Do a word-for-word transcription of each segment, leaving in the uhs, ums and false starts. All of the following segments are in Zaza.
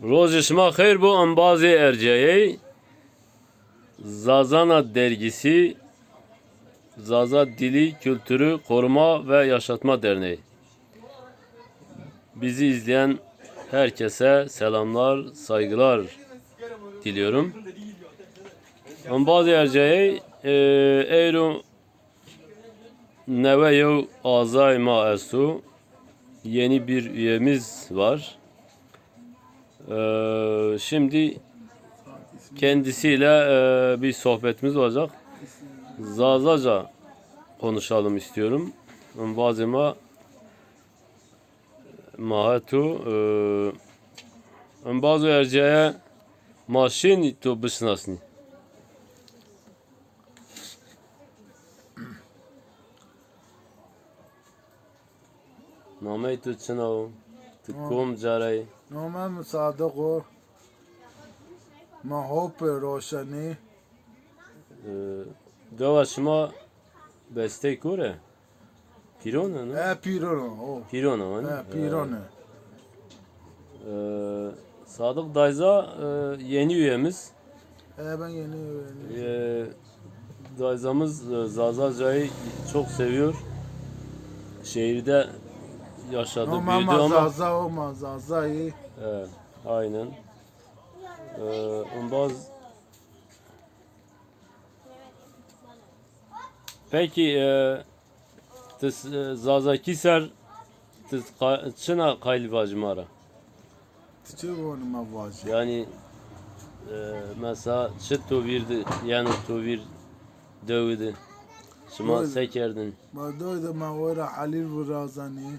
Rojê şima xeyr bo, embazê erciyayey. Zazana Dergisi, Zaza Dili, Kültürü Koruma ve Yaşatma Derneği. Bizi izleyen herkese selamlar, saygılar diliyorum. Embazê erciyayey, e, eyro newe yew azay ma esto. Yeni bir üyemiz var. Ee, şimdi kendisiyle, e, bir sohbetimiz olacak. Zazaca konuşalım istiyorum. Embazê ma, ma heto, e, embazo erciyaya ma şênî to bişinasnî. Nameyê to çina o? Ti Nam- kom carayî? Namê mi Sadiq o. Ma Hopê Roşenî. E, dewa şima bestey kor e? Pîron e, no? E, pîron o, o. Pîron o, hani? E, pîron e. E, Sadık Dayza, e, yeni üyemiz. E, ben yeni üyeyim. E, dayzamız, e, Zazacayı çok seviyor. Şehirde yaşadı, ama büyüdü ama Zaza, o ma Zazayı. E, aynen. E, embaz Peki, e, ti s-, e, Zazakî ser ti qa-, çina qayîl vajî ma ra? Ti çi vanî ma vajî? Yanî, e, mesela çi to vîr di, yeno to vîr dewi di? Şima se kerdin? Ma dewi de ma wera Helîr virazanî.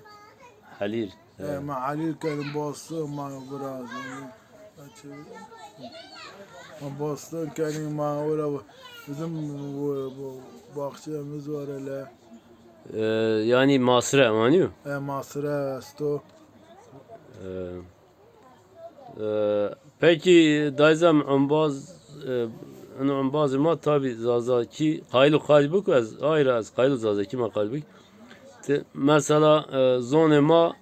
Helîr. E, ma Helîr kerin, Boston ma virazanî. Ma Boston kerin, ma ora bizim bu, bu bahçemiz var hele. E, yanî masire manîyo? E, masire esto. E, e, peki dayzam embaz, e, eno embazê ma tabî Zazakî qayîl û qalî bik, ez ay ra ez qayîl û Zazakî ma qalî bik. Ti, mesela, e, zonê ma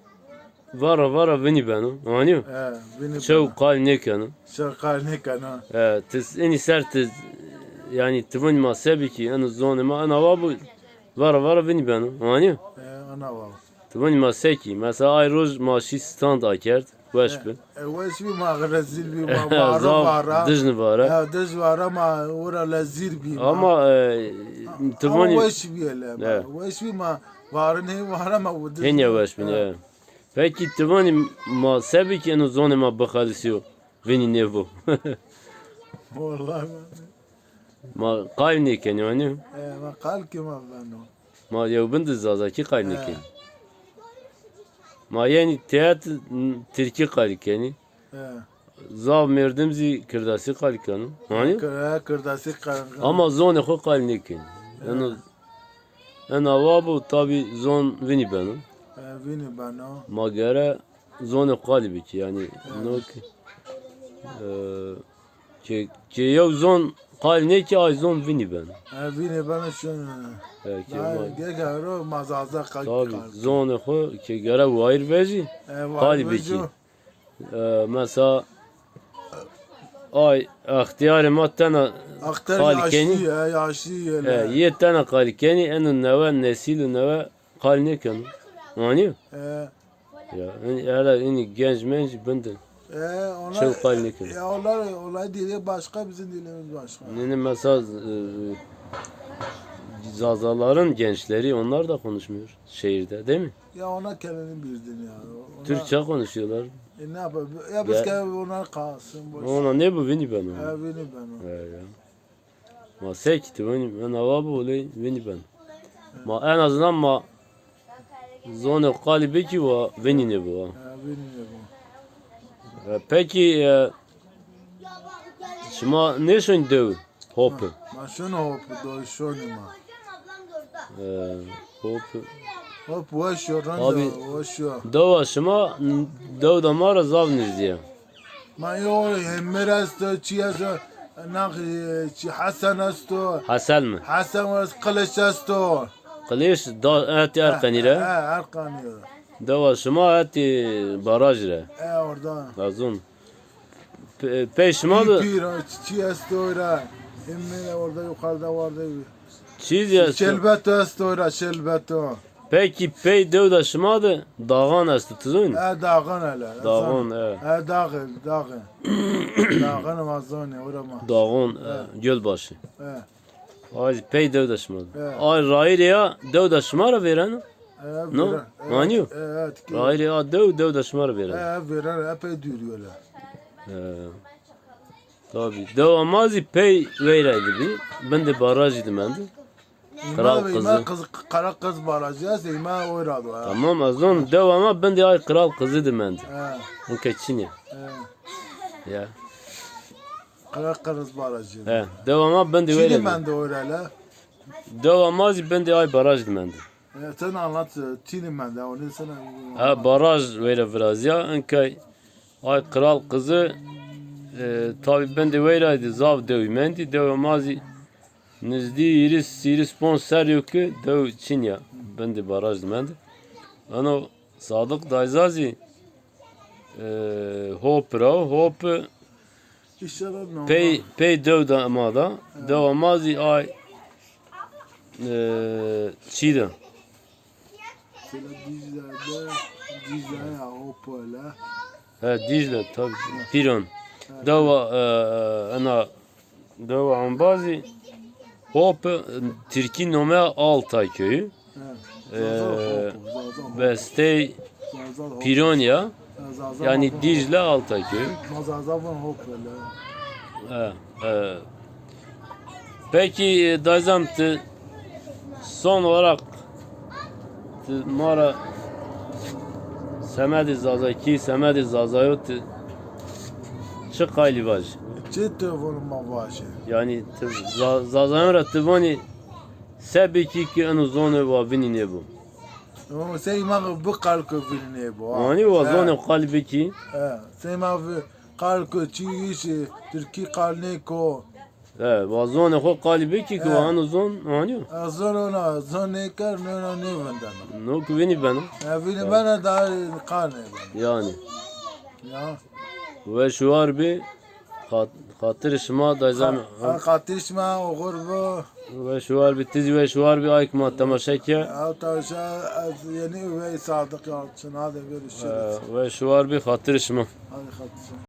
vara vara vinî beno. Anîyo? He, vinî beno. Çew qal nêkeno. Çew qal nêkeno. He, ti s-, inî ser ti, yanî ti vinî ma se bikî, eno zonê ma ena wa bu, vara vara vinî beno. Anîyo? He, ena wa. Ti vinî ma se kî. Mesela ay roj ma şî stand akerd. Weş bi. E, weş bî, ma rezîl bî, ma vara vara. Dijni vara. Ya, dij vara ma ora lezîr bî ma. Ama, e, ti vanî weş bî hele ma. Weş bî ma varin hê vara ma bu dij. Hênîya weş bî, e. Peki ti vanî ma se bikî eno zonê ma bixelisîyo, vinî nêbo? Wellahî ma. Ma qayîl nêkenî, anî? E, ma qayîl kî ma beno. Ma yewbin di Zazakî qayîl nêkenî. Ma yenî teat Tirkî qayîl kenî. He. Zaf merdim zî Kirdasî qayîl keno. Anî? Kir-, he, Kirdasî qayîl keno. Ama zonê xo qayîl nêkenî. He. Eno, ena wa bu tabî zon vinî beno. He, vinî beno. Ma gere zonê xo qalî bikî, yanî, he, no ki, e, Ke, ke yew zon qal nêkî, ay zon vinî beno. E, vinî beno çin. E, ke ma gege ro ma Zaza qal. Tabî, zonê xo ke gere wayîr vejî, e, qalî bikî. E, mesela ay extîyarê ma tena qal kenî. Yaşlî, e, yaşlî yê. E, yê tena qal kenî, eno newe, nesîl û newe qal nêkeno. Anîyo? E, Ya, in-, hele inî genc menc bindin. E, onlar, çew qal nêkeno. Ya onlar, olay dili başka, bizim dilimiz başka. Nene mesela, e, Zazaların gençleri, onlar da konuşmuyor şehirde, değil mi? Ya onlar kendini bildin ya. Onlar Türkçe konuşuyorlar. E, ne yapalım? Ya biz, ya, kend-, onlar kalsın, boş. Ona ne bu, vinî beno. Ya, vinî beno. Ya, ya. Ma sekî ti vinî, ena wa bi, oley vinî ben. Ma en azından ma zonê qalî bikî wa vinî nêbo wa. Ha, vinî nêbo. E, pekî, e, şima nêşonî dew Hopi? Ma şonî Hopi, doy şonî ma. E, Hopi. Hop weş yo, rind o, weş yo. Dewa şima, dew de ma ra zaf nizdî ya. Ma yo Hemir esto, çi esto, nax, çi Hesen esto. Hesen mi? Hesen esto, Kılıç esto. Kılıç da, hetî Erqenî re? He, Erqenî re. Dewa şima hetî baraj re? He, orada. Lazun. Pe- Pey şima de. Pîr, pîr, çiçî esto ra. Emme orada yukarıda vardı. Çî zî esto. Şelbeto esto ra, şelbeto. Pekî pey dewda şima de dağan esto, ti zonî? E, dağan hele. Dağan, e. E, dağı, dağı. Dağan ma zonî, ora ma. Dağan, e, Gölbaşı. E. Ay pey dewda şima de. E. Ay rayîrê ya dewda şima ra vêreno? E, no? Vêren. E, manî yo? E, evet, ki. Rayîrê ya dew, dewda şima ra vêreno. E, vêren, epey dûr yo hele. E. Tabî. Dewa ma zî pey weyra de bî. Bindê barajî de mendî. Qral Qizî. Qral Qiz barajî est, îma oy ra do ya. Tamam, ez zon dewa ma bindê ay Qral Qizî de mendî. He. Inke çinî. He. Ya. Qral Qiz barajî. He, dewa ma bindê weyra de. Çinî mendî oy ra hele? Dewa ma zî bindê ay baraj de mendî. E, sen anlat, e, çinî mende, onu sen. Ha, baraj weyra virazîya, inkay ay Qral Qizî, e, tabî bindê weyra de zaf dewî mendî, dewa ma zî nizdî hîris, hîris ponc serrî yo ke dew çinî ya, bindê baraj de mendî. Ano Sadiq dayza zî, e, Hop ra, Hop pey, pey dewda ma da, dewa ma zî ay, e, çî de. Mesela Dicle'de, Dicle ya, Hop öyle. He, Dicle, tabii. Pîran. Dewa, e, ena, dewa embazî Hop, e, Tirkî nome Altay köyü. He. E, Zaza Hop, Zaza Hop. Bestey Zaza Hop. Pîran ya. He, Zaza Yanî Hop. Dicle Altay köyü. Ma Zaza vun Hop öyle. He, he. Peki, e, dayzam, ti son olarak ti ma ra semedê Zazakî, semedê Zazayo ti çi qaylî vajî? Çi ti vun ma vajî? Yanî ti Za-, Zazayan ra ti vanî se bikî ki eno zonê wa vinî nêbo? Ama sey ma bi qal ki vinî nêbo, ha. Yanî wa zonê qalî bikî? He, sey ma bi qal ki çi îş, Tirkî qal nêko. E, wa zonê xo qalî bikî ki, e, wa ano zon anîyo. E, zon ona, zon nêker, nêna nêvindeno. No ki vinî beno. E, vinî beno da qal nêbeno. Yanî. Ya. Weş û war bî, xat-, xatirê şima dayzam. Ha, xatirê şima oxir bo. Weş û war bî, ti zî weş û war bî, ay ki ma temaşe ke. Ha, temaşe, ez yenî üvey Sadık Yalçın, hadi görüşürüz. E, weş û war bî, xatirê şima. Hadi xatirê şima.